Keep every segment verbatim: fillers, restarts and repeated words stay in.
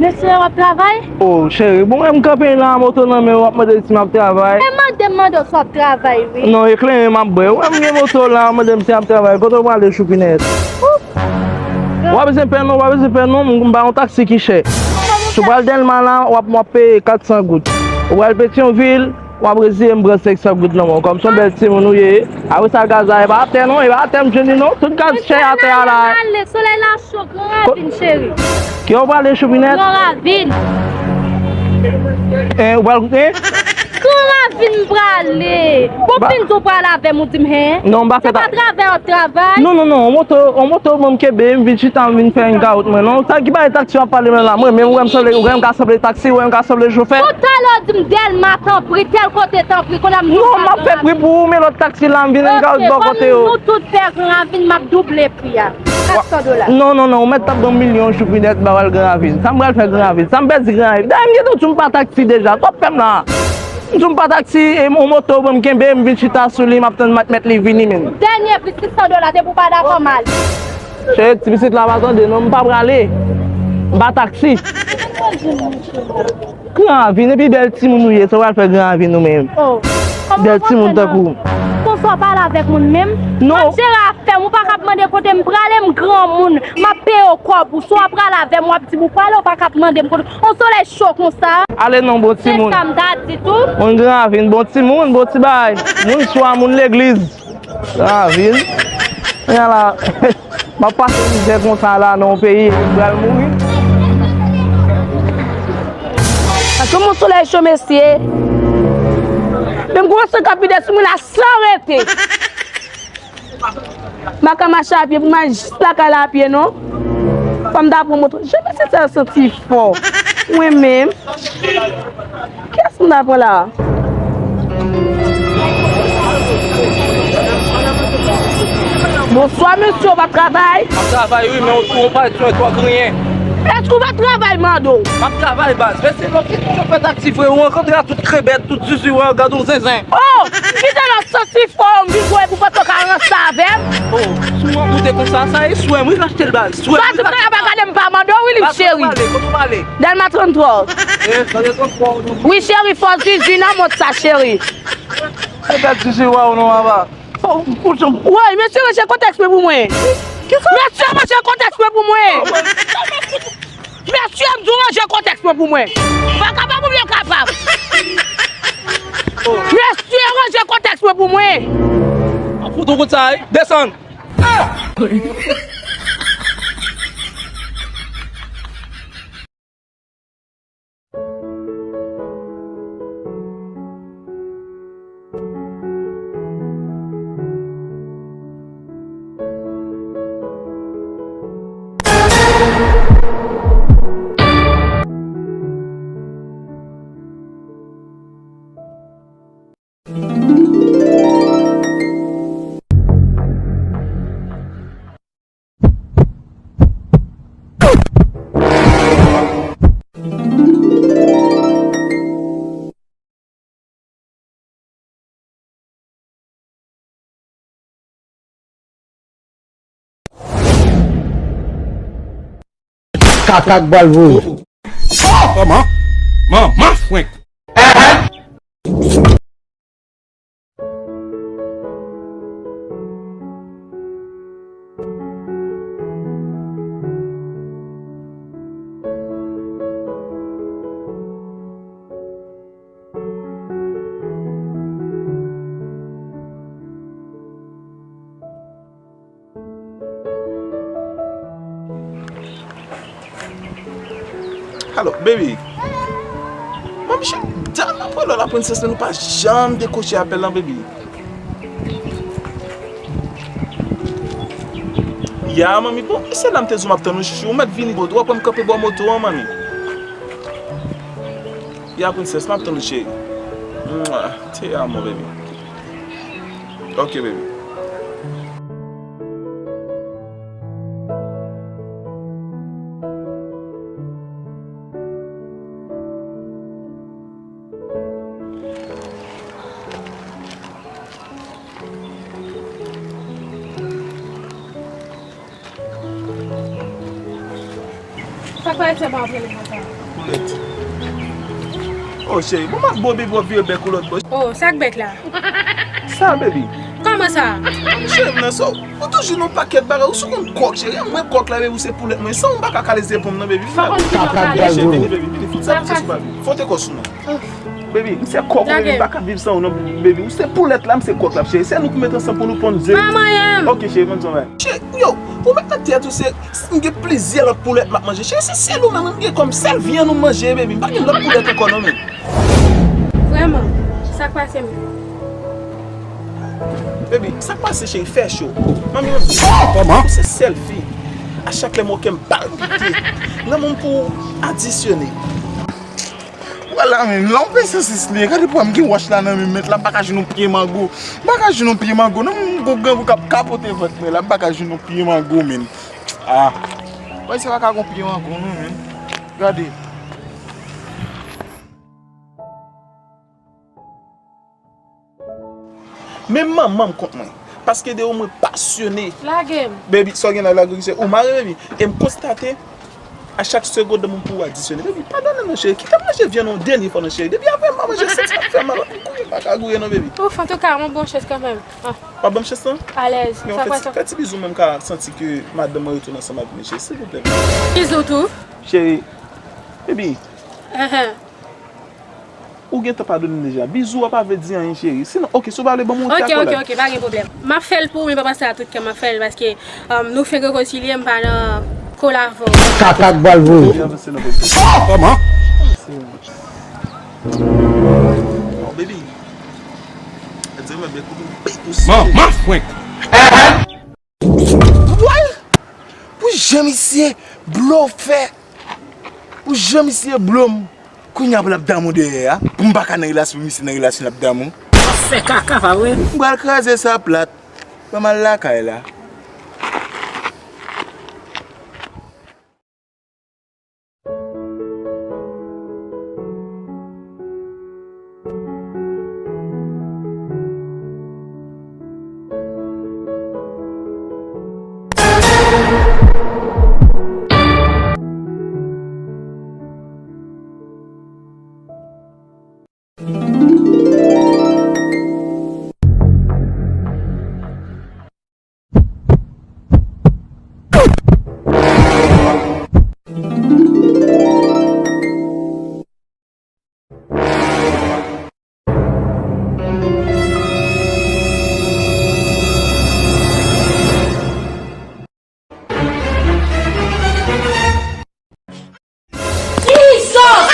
Mesye, w ap travay? O, cheri, bon, m kanpe la, moto nan men w, w ap mande si m ap travay. E mande m mande w si w ap travay, wi. Non, e kleren m ap bwè. Ou wè m gen moto la, w mande m si m ap travay. Kote w prale, choupinèt? Ou pa bezwen pè non, ou pa bezwen pè non, m ba yon taksi ki chè. Si w pral Dèlma la, w ap, w ap peye kat san goud. Ou pral Petyonvil, w ap reziye m pran senk san goud nan men w. Kòm se yon bèl timoun ou ye. Apre sa, gaz la, e pa atè non, e pa atè m jwenn li non. Tout gaz chè atè a la. Ale, solèy la cho, Gran Ravin, cheri. Ki w prale, choupinèt? Gran Ravin. En, ou pral koute? Gran Ravin m prale. Bon, fin di w prale avè m, ou di m, hen? Non, m pa fè ta- Se pa travay w ap travay? Non, non, non, yon moto, yon moto, bon, m kenbe, m vin chita, m vin fè yon gawout mwen, non. Sa ki bagay taksi w ap pale mwen la? Mwen menm, ou wè m sanble, ou wè m ka sanble taksi, ou wè m ka sanble chofè? Tout talè w di m Dèlma, tanpri, tèl kote, tanpri, kounye a m di w pa gen. Non, m ap fè pri pou ou, men lòt taksi la, m vin yon gawout bò kote yo. Ok, kòm nou tout pè Gran Ravin, m ap double pri a. Kat san dola. Non, non, non, ou mèt t ap ban m milyon, choupinèt, m pa pral Gran Ravin. Sa m pral fè Gran Ravin? Sa m pèdi Gran Ravin? Dayè, m gentan di w m pa taksi deja. Twòp pè m la. M di w m pa taksi, e yon moto, bon, m kenbe, m vin chita sou li, m ap tann mèt, mèt li vini menm. Dènye pri, sis san dola, depi w pa dakò, m ale. Cheri, ti pitit la pa tande, non, m pa prale. M pa taksi. Gran Ravin, epi bèl timoun ou ye, sa w pral fè Gran Ravin ou menm? Oh. Bèl timoun tankou w. Konsa w pale avèk moun menm? Non. M ap jere afè m, ou pa ka ap mande kote m prale, m granmoun. M ap peye w kòb ou. Si w ap prale avè m, w ap di m ou prale, ou pa ka ap mande m kote. On solèy cho konsa. Ale non, bon timoun. Se sa m ta di tou. Moun Gran Ravin, bon timoun, bon ti bagay. Moun swa, moun legliz. Gran Ravin. Kounye a la, m ap pase mizè konsa la nan yon peyi, m pral mouri. Paske moun solèy cho, mesye. Menm gwo san k ap vide sou mwen la san rete. M pa ka mache a pye pou m al jis lakay la a pye, non. Fò m ta pran moto. Jan mesye sa yo santi fò. Mwen menm. Kiyès m ta pran la a? Bonswa, mesye, w pa travay? M ap travay, wi, men ou, ou pa jwenn twò griyen. Èske w pa travay, mande w? M ap travay, baz. Mesye, lòt ki chofè taksi vre, ou rankontre a tout krebèt, tout zuzu, w ap gade yon zenzen. Oh! Kite lòt santi fò, m vin voye pou panto ka ranse avè m. Oh, si w angoute konsa, sa e swè m, wi, m achte l, baz. Swè m, wi. Sa, tout sa pa gade m pa mande w, wi, li cheri. Kote w prale? Kote w prale? Dèlma tranntwa. Eh, sa se tranntwa, non. Wi, cheri, fò zuzu nan mont sa, cheri. Se bèl zuzu, waw, non, papa. Woy, mesye, ranje kòtèks mwen pou mwen. Mesye, ranje kòtèks mwen pou mwen. Mesye, m di w ranje kòtèks mwen pou mwen. Vakabon oubyen kapab? Mesye, ranje kòtèks mwen pou mwen. Ap fout ou kout sa, wi. Desann. Kaka k pral voye. Oh! Kòman? Manman frenk! Alo, baby. Manmi cheri, dam ap rele w la princess, men nou pa janm dekwoche apèl lan, baby. Ya, manmi, bon, e se la m te di w m ap tann ou, chouchou. Ou mèt vini, bon, w ap wè m kanpe bò moto an, manmi. Ya, princess, m ap tann ou, cheri. Mwa, te amo, baby. Ok, baby. Sa k pase, pa antre nan konsa? Poulèt. Oh, cheri, bon, m ap bo, baby, w ap vire bèk ou lòt bò. Oh, sa k bèk la? Sa, baby. Kòman sa? Cheri m nan, so, ou toujou nan pakèt bagay, ou sou konn kòk, cheri, mwen kòk la, baby, ou se poulèt mwen, san ou m pa ka kale zepon m nan, baby. Fò konn ki jan kale. Cheri, vini, baby, vini, fout sa, fout sa sou bagay. Fote kò sou mwen. Baby, m se kòk ou, baby, m pa ka viv san ou non, baby. Ou se poulèt la, m se kòk la, cheri. Se nou ki met ansanm pou nou ponn ze. Pa manyen m. Ok, cheri, ban m di w yon bagay. Cheri, yo, ou met nan tèt ou se, m gen plizyè lòt poulèt m ap manje. Cheri, se sèl ou menm m gen kòm sèl vyann ou manje, baby. M pa gen lòt poulèt ankò non, men. Vrèman, sa k pase menm? Baby, sa k pase, cheri? Fè cho. Manmi, manmi. Kòman? Ou se sèl fi. A chak lè m wè w, kè m palpite. Lanmou m pou w adisyone. Wè la, men, la, yon pèse sis li ye. Gade pou m gen wòch la nan men m, mèt la, m pa ka jwenn yon pye mango. M pa ka jwenn yon pye mango. Non, m gwo grangou k ap kapote vant mwen la, m pa ka jwenn yon pye mango, men. Ah. Wè, se pa ka gon pye mango, non, men. Gade. Men manman m kont mwen. Paske de ou mwen pasyone. Lage m. Baby, sa w gen la, lage w, se ou mare, baby. E m konstate, a chak segond, moun pou adisyone. Baby, padone non, cheri. Kite m manje vyann yon dènye fwa non, cheri. Depi apre m pa manje, santi m ap fè mal. M kouri, m pa ka gouye non, baby. Ouf, antouka, mwen bon chans kanmenm. Ah. W ap ban m chans lan? Alèz. Men sa w fè ti, fè ti bizou menm ka santi ke madanm mwen retounen ansanm avèk mesye, silvouplè. Bizou tou. Cheri, baby. Ahan. Ou gentan padone m deja. Bizou a pa vle di anyen, cheri. Sinon, ok, si w pa vle ban m yon ti akolad. Ok, ok, ok, pa gen pwoblèm. M ap fè l pou ou, men pa panse a tout kè m ap fè l, paske, um, nou fenk rekonsilye, m pa nan kole avè w. Kaka k bal voye. Kòman? Oh, baby. Manman fwenk. Wè! Pou jan misye blofè. Pou jan misye blo m. Kounye a pou l ap damou dèyè a. Pou m pa ka nan relasyon, pou misye nan relasyon l ap damou. Fè kaka, pa vre? M pral kraze sa plat. Ban m al lakay la. Jesus!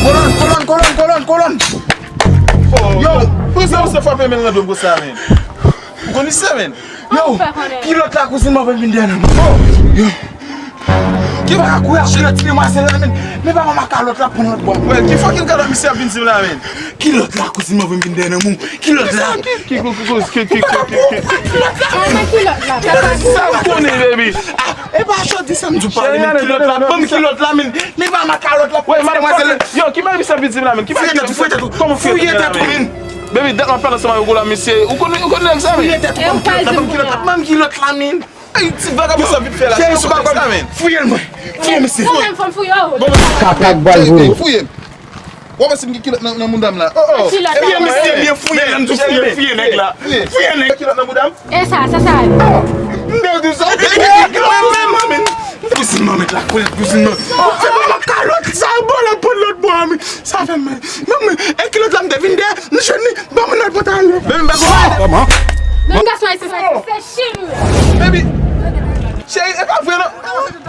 Kolòn, kolòn, kolòn, kolòn, kolòn! Yo, poukisa misye frape men l nan do m konsa, men? Ou konn misye, men? Yo, kilòt la, kouzin mwen, vin dèyè nan mwen. Yo. Ki pa ka kouri ap kilòt ti demwazèl la, men. Men pa manman kalòt la pran lòt bò. Wè, ki fucking kalòt misye ap vin di m la, men? Kilòt la, kouzin mwen, vin dèyè nan mwen. Kilòt la. Ki, ki, ki, ki, ki, ki, ki, ki, ki, ki. Kilòt la. Sa m konnen, baby. Ah, e pa jodi samdi w pale, men kilòt la. Ban m kilòt la, men. Men pa manman kalòt la pran ti demwazèl la. Yo, ki bagay misye ap vin di m la, men? Ki bagay? Fouye tèt ou, fouye tèt ou, men. Kòman fouye tèt la, men? Baby, dat m ap pale ansanm avèk ou la, mesye. Ou konn, ou konn nèg sa, men. Fouye tèt ou, ban m kilòt la, ban m kilòt la, men. Ay, ti vagabon sa vin fè la. Cheri, sou pa kòm. Fouye l, mwen. Fouye, mesye. Fouye. Kaka k bal voye. Fouye. W ap pase m gen kilòt nan, nan mouda m la. Oh, oh. Fouye, mesye, byen fouye, la, m di fouye, fouye nèg la. Fouye nèg. Kilòt nan mouda m. E sa, sa, sa. M te di sa. Kilòt nan mouda m, men. Kouzin mwen, mèt la, kouzin mwen. Se pa manman kalòt sa, bon, la pran lòt bò, men. Sa fè m mal. Non, men, e kilòt la, m te vin dèyè, m jwenn li, ban mwen lòt pantalon. Men m pa konprann. Kòman? Men gason ayisyen sa, se chim. Cheri, e pa vre non.